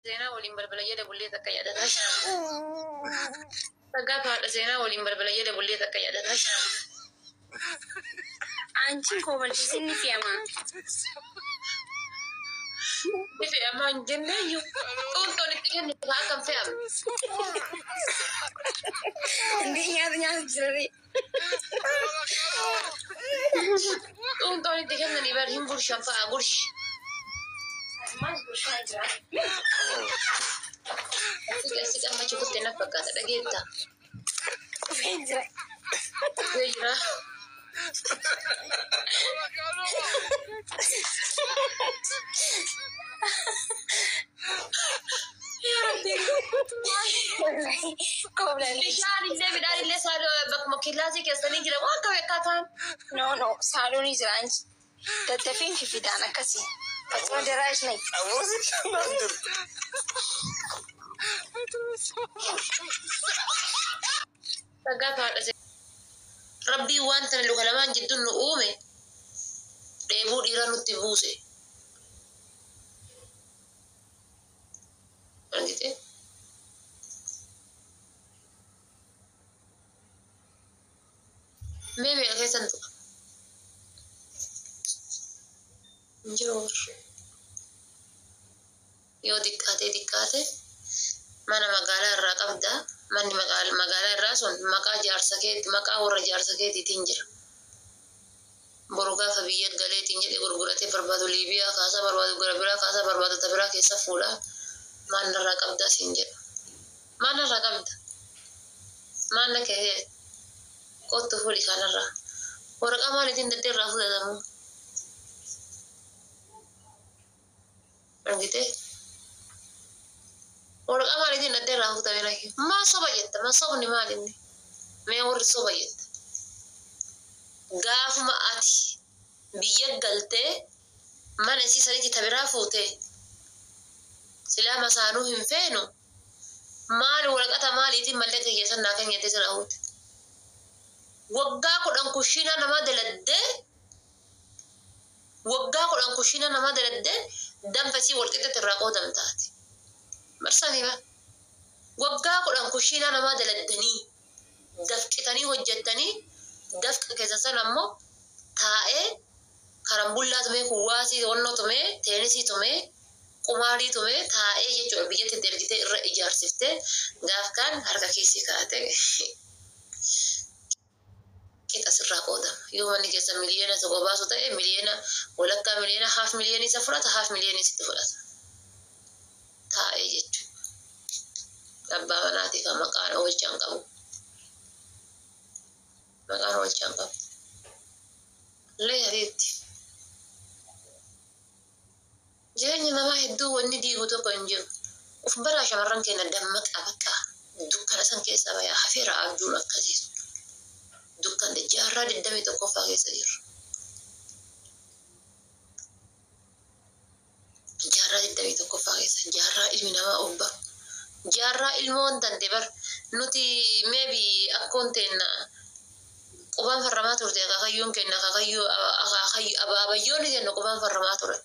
Seenaa waliin balbala jala bullee takka yaadataa jira. Gaafa haadha seenaa waliin balbala jala bullee takka yaadataa jira. Aanchiin koo balchisiin ni fe'ama. Ni fe'amaa hin jenne iyyuu. Xuuxxoon itti kennu kaa akkam fe'ame. Indii nyaata nyaata jiranii. Xuuxxoon itti kennanii bar hin gurshan fa'a gurshi. Maal gursaa jira? Siqa siqa amma chukutte na fakkaata dhageetta. Qufeen jira. Qufee jira. Yaa Rabbi. Wallahi koblan. Bishaan illee midhaan illee saaloo bakkuma killaasii keessanii jira waan qabe akkaataan. No no saaloonii jira anchi. Daddafeen fifidaan akkasii. Faxuma daraash nayi. Gaafa haadha seenaa. Rabbiin waan tana luka lamaan jidduun nu uume dheebuu dhiiraa nutti buuse. Argitee? Mee meeqa keessan tuqa? Hin jiru warra. Yoo xiqqaatee xiqqaate mana magaalaa irraa qabda. Manni magaalaa irraa sun maqaa jaarsa keetti maqaa warra jaarsa keetiitiin jira. Boru gaafa biyya galeetiin jedhe gurguratee barbaadu Liibiyaa kaasaa barbaadu gara biraa kaasaa barbaadu ta biraa keessa fuudhaa maal narraa qabdaa siin jedha. Maal narraa qabda? Maal na kee kottu fuudhi kanarraa. Waraqaa maaliitiin daddee irraa fudhatamu? Argitee? Waraqaa maaliitiin daddee irraa fudhatame naki? Maa soba jetta? Maa sobni maal inni? Mee warri soba jetta? Gaafuma ati biyya galtee mana isii sanitti ta biraa fuutee silaa masaanuu hin feenu maali waraqata maaliitiin mallaqa hiyyeessan naa kan jettee sirraa fuute. Waggaa 10 kushiinaa namaa daladdee waggaa 10 kushiinaa namaa daladdee danfa isii walqixxatti irraa qoodamtaati. Marsanii bara. Waggaa 10 kushiinaa namaa daladdanii dafqitanii hojjettanii dafqa keessan sana ammoo taa'ee karambullaa tumee kuwaasii wannoo tumee teenisii tumee qumaarii tumee taa'ee jechuudha biyyatti itti ergitee irra ijaarsiftee gaaf kaan harka kiisii kaa'atee qixa sirraa qoodama. Yoo manni keessa miliyoona 1 baasu ta'e miliyoona walakkaa miliyoona haaf miliyoonii isa fudhata haaf miliyoonii sitti fudhata. Taa'ee jechuudha. Abbaa manaatii kan maqaan oolchaan qabu. Maqaan oolchaan qabu. Lee hariitti. Jireenya namaa hedduu wanni diigu tokko hin jiru. Uf baraa shamarran keenya dammaqaa bakka dukkana san keessa bayaa hafeera abjuun akkasii sun. Dukkanni jaarraa 21ffaa keessa jirra. Jaarraa 21ffaa keessa jaarraa ilmi namaa of baru. Jaarraa ilmoon tante bar nuti maybe akkoon teenna qubaan farramaa turte akaakayyuun kenna akaakayyuu abaabayyoonni kenna qubaan farramaa ture.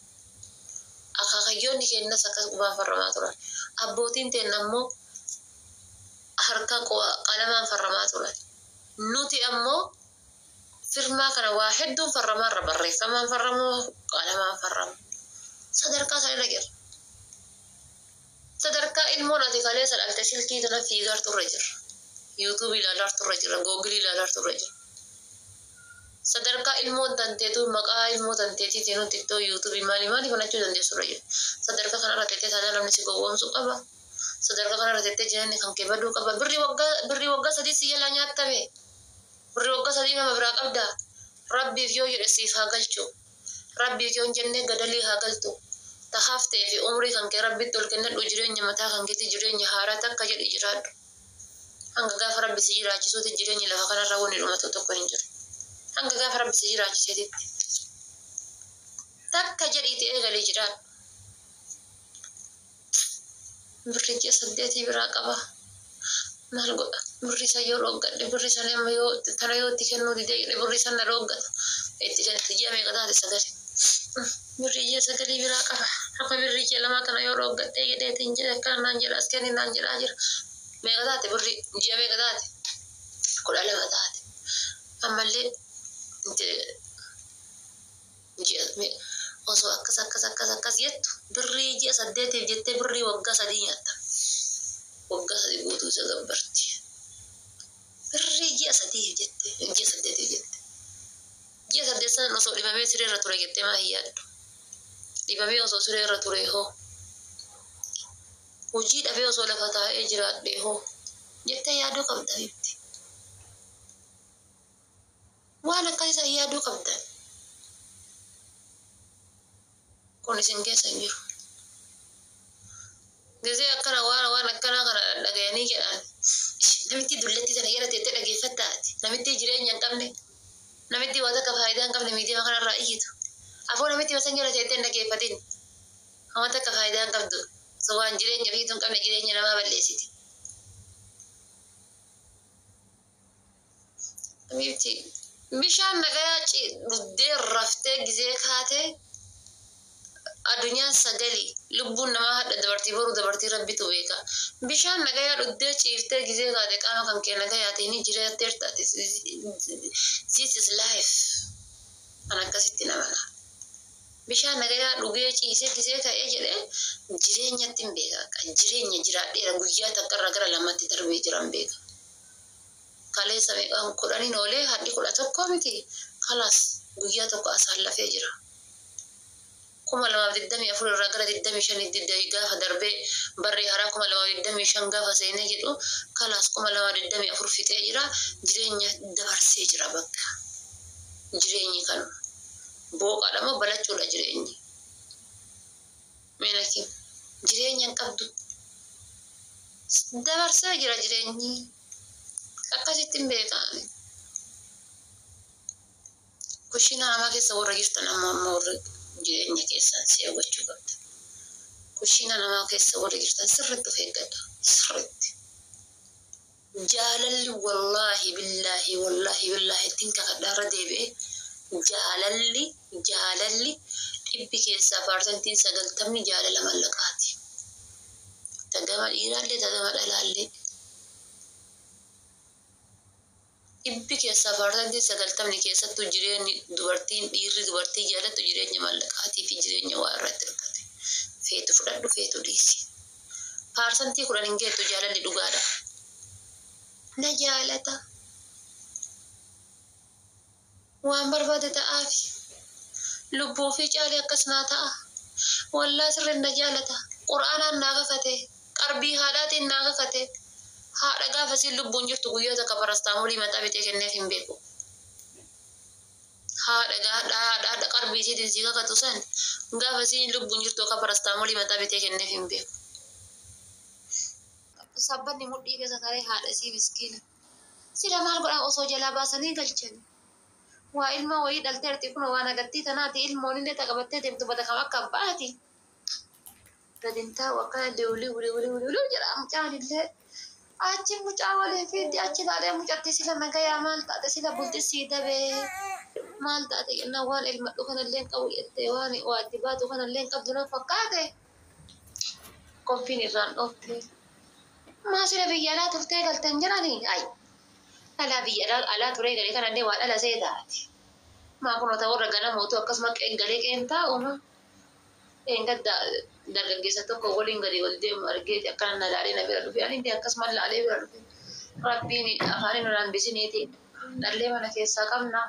Akaakayyoonni kennas akkas qubaan farramaa turan. Abbootiin teenna ammoo harka qalamaan farramaa turan. Nuti ammoo firmaa kana waa hedduun farramaarra barreeffamaan farramuu qalamaan farramu. Sadarkaa sanirra jira. Sadarkaa ilmoon ati kaleessa dhalte silkii tana fiigaa turre jira. Yuutuubii ilaalaa turre jira. Googilii ilaalaa turre jira. Sadarkaa ilmoon tanteetu maqaa ilmoo tanteetiitiin nuti ittoo yuutuubii maali maali banachuu dandeessurra jira. Sadarkaa kanarra teettee taanaan namni si gowwoomsuu qaba. Sadarkaa kanarra teettee jireenyi kan kee baduu qaba. Birrii waggaa 3 si jalaa nyaattame. Birrii waggaa 3 nama biraa qabdaa. Rabbiif yoo jedhe siif haa galchu. Rabbiif yoo hin jenne gadalii haa galtu. Ta haftee fi umrii kan kee rabbitti ol kennadhu jireenya mataa kan keetti jireenya haaraa takka jedhi jiraadhu. Hanga gaafa rabbi si jiraachisuuti jireenya lafa kanarra wanni dhumatu tokko hin jiru. Hanga gaafa rabbi si jiraachiseetitti. Takka jedhiiti eegalii jiraadhu. Birrii ji'a 8 biraa qaba. Maal godha? Birrii san yoo dhooggadhe birrii san amma yoo tana yoo itti kennuu didee jedhe birrii san na dhooggata. Itti kennite ji'a meeqa taate sagali. Birrii ji'a 9 biraa qaba. Harka birrii ji'a lamaa kana yoo dhooggadhee jedheetiin jedhe akkana naan jedha as kenni naan jedhaa jira. Meeqa taate birrii ji'a meeqa taate? 12 taate. Ammallee ji'a osoo akkas akkas akkas akkas jettu birrii ji'a 8f jettee birrii waggaa 3 nyaatta. Waggaa 3 guutuu isa gabbarti. Birrii ji'a 3f jettee ji'a 8f jette. Ji'a 8 sana osoo dhibamee siree irra ture jettee maa hin yaaddu? Dhibamee osoo siree irra ture hoo? Hojii dhabee osoo lafa taa'ee jiraadhee hoo? Jettee yaaduu qabda miti. Waan akkasii san yaaduu qabda. Kun isin keessa hin jiru. Gizee akkana waan waan akkanaa kana dhagayanii jedhan namitti dullattii sana jala teettee dhageeffatta ati. Namitti jireenya hin qabne, namitti waa takka faayidaa hin qabne miidiyaa kanarraa iyyitu. Afoo namitti masan jala teettee hin dhageeffatin. Hama takka faayidaa hin qabdu. So waan jireenya ofiitu hin qabne jireenya namaa balleessiti. Miti. Bishaan nagayaa dhuddee raftee gizee kaatee addunyaan sagali lubbuun namaa hadha dabartii boru dabartii rabbitu beeka. Bishaan nagayaa dhuddee ciiftee gizee kaate qaama kan kee nagayaa ni jiraatteerta. This is life. An akkasitti namana. Bishaan nagayaa dhugee ciisee gizee ka'ee jedhee jireenyatti hin beeka. Jireenya jiraadheera guyyaa takka irraa gara lamatti darbee jiran beeka. Kaleessa meeqaan 10 oolee hadhi 11 miti. Kalaas guyyaa tokko asaan lafee jira. 2024 irraa gara 25tti gaafa darbee barree haaraa 2025 gaafa seenee jedhu kalaas 2024 fixee jira. Jireenya dabarsee jira bakka. Jireenyi kanuma. Booqaadha moo balachuudha jireenyi? Meenakin jireenya hin qabdu. Dabarsee jira jireenyi. Akkasitti hin beekan. Kushiinaa namaa keessa warra jirtan ammoo amma warra jireenya keessan si eeggachuu qabda. Kushiinaa namaa keessa warra jirtan sirriitti of eeggadha. Sirriitti. Jaalalli wallaahi billaahi wallaahi billaahi ittiin kakadhaa irra deebi'ee jaalalli jaalalli dhibbi keessaa 90% jaalala mallaqaati. Tagama dhiiraallee tagama dhalaallee. Dhibbi keessaa 90% keessattuu jireenyi dubartiin dhiirri dubartii jaalattu jireenya mallaqaatii fi jireenya waa irratti hirkate. Feetu fudhadhu feetu dhiisi. 10% hin geettu jaalalli dhugaadha. Na jaalata. Waan barbaade ta'aafi. Lubbuu fi caalee akkas naa ta'a. Wallaa sirriin na jaalata. Qur'aanaan naa kakate. Qarbii haadhaatiin naa kakate. Haadha gaafa isiin lubbuun jirtu guyyaa takka parastaamolii mataa bitee kenneef hin beeku. Haadha haadha haadha qarbii isiitiin sii kakatu san gaafa isiin lubbuun jirtu akka parastaamolii mataa bitee kenneef hin beeku. Sabbanni mudhii keessa taree haadha isii miskiina. Sila maal godhan osoo jalaa baasanii galchan. Waa ilmoo wayii dhalteerti kun waan agartii tanaati ilmoon illee taqabattee deemtu bada kam akka abbaati. Gadi hin taa'u akkana liw liw liw liw liw jedha mucaan illee. Achi mucaa waliin fiiddi achi ilaalee mucatti sila nagayaa maal taate sila bulti sii dabee maal taate jennaan waan ilmadhu kanallee hin qabu jettee waan waa itti baatu kanallee hin qabdu na fakkaate. Konfiin irraan dhoofte. Maa sila biyya alaa turtee galtan jedhanii ay dhalaa biyya alaa turee galee kanallee waa dhala see taate. Maa kunoo ta'u warra ganamootu akkasuma qeen galee qeen taa'uma. Dheengadda dargaggeessa tokko waliin gadi ol deemu argeeti akkana na laalee na bira dhufe. Ani illee akkasuma laalee bira dhufe. Rabbiin afaanii nu hambisiniiti. Dhallee mana keessaa qabna.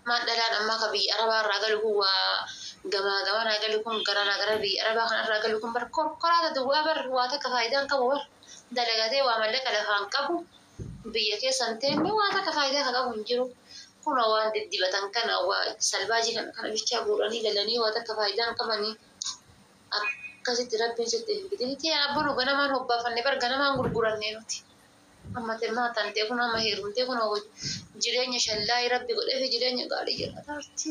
Maal dhalaan ammaa ka biyya Arabaa irraa galu kun waa gamaa gamanaa galu kun garanaa gara biyya Arabaa kanarraa galu kun bar korkoraata duwwaa bar waa takka faayidaa hin qabu bar dalagatee waa mallaqa lafaan qabu biyya keessan teenne waa takka faayidaa ka qabu hin jiru. Kunoo waan diddibatan kana waa salbaajii kana kana bichaa guuranii galanii waa takka faayidaa hin qabanii. Akkasitti rabbiin sitti hin fidin. Itti abbonu ganamaan hobbaafanne bar ganamaan gurguranne nuti. Amma temmaa tantee kun amma heerumtee kun jireenya shallaayii rabbi godheefi jireenya gaarii jiraataarti.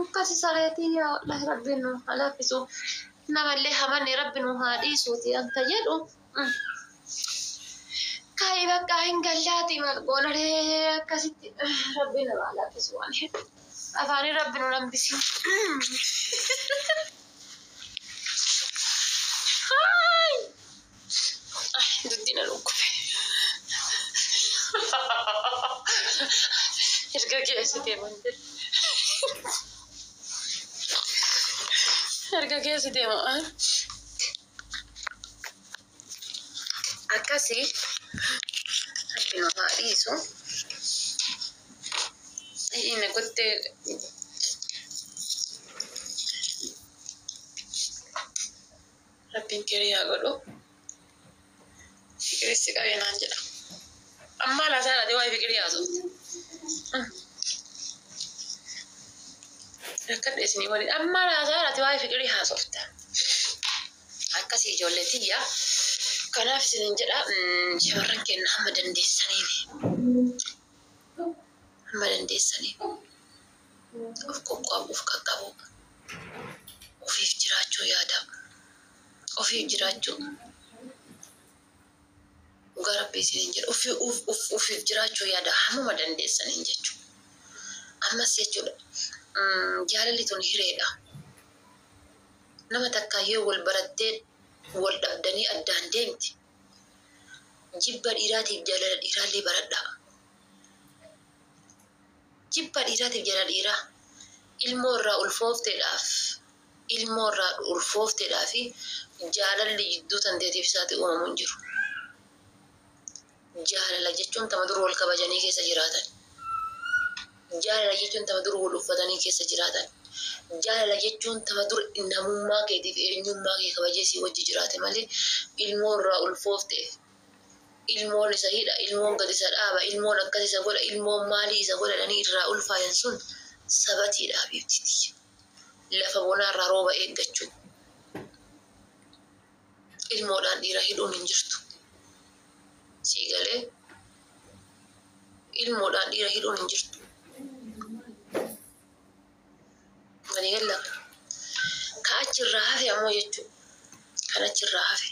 Akkasi sareetii yaa wallahi rabbiin nu haa laaffisu. Namallee hamanne rabbi nu haa dhiisuuti akka jedhu. Kaayii bakka hin gallaati maal goonaree akkasitti rabbiin nama haa laaffisu waan hedduu. Afaanii rabbi nu hambisi. Haay! Ay, duddiina dhukkube. Erga keessa deeman jedhe. Erga keessa deema. Akkasii rabbi nu haa dhiisu. Inni gottee rabbiin kiriyaa godhu. Fiqirii si qabee naan jedha. Amma laasaa laatee waa'ee fiqirii haasofte. Akka dheessinii waliin amma laasaa laatee waa'ee fiqirii haasofte. Akkasii ijoollee tiyya. Kanaaf isinin jedha shamarran keenya hamma dandeessaniin hamma dandeessaniin of qoqqoobu, of qaqqabu, ofiif jiraachuu yaada, ofiif jiraachuu dhugaa rabbii isinin jedha ofiif jiraachuu yaada hammuma dandeessaniin jechuudha. Ammas jechuudha jaalalli tun hireedha. Nama takkaan yoo wal barattee wal dhabdanii addaan deemti. Jibba dhiiraatiif jaalala dhiiraallee baradhaa. Jibba dhiiraatiif jaalala dhiiraa. Ilmoo irraa ulfoofteedhaaf ilmoo irraa ulfoofteedhaa fi jaalalli jidduu tanteetiif isaati uumamu hin jiru. Jaalala jechuun tama dur wal kabajanii keessa jiraatan. Jaalala jechuun tama dur wal uffatanii keessa jiraatan. Jaalala jechuun tama dur namummaa keetiif eenyummaa kee kabajee si wajji jiraate malee ilmoo irraa ulfoofteef ilmoon isa hidha, ilmoon gad isa dhaaba, ilmoon akkas isa godha, ilmoon maalii isa godha jedhanii irraa ulfaayan sun sabatiidha habiibtiti. Lafa bonaarraa rooba eeggachuu. Ilmoodhaan dhiira hidhuun hin jirtu. Sii galee ilmoodhaan dhiira hidhuun hin jirtu. Walii galla. Ka achirraa hafe ammoo jechuudha. Kan achirraa hafe.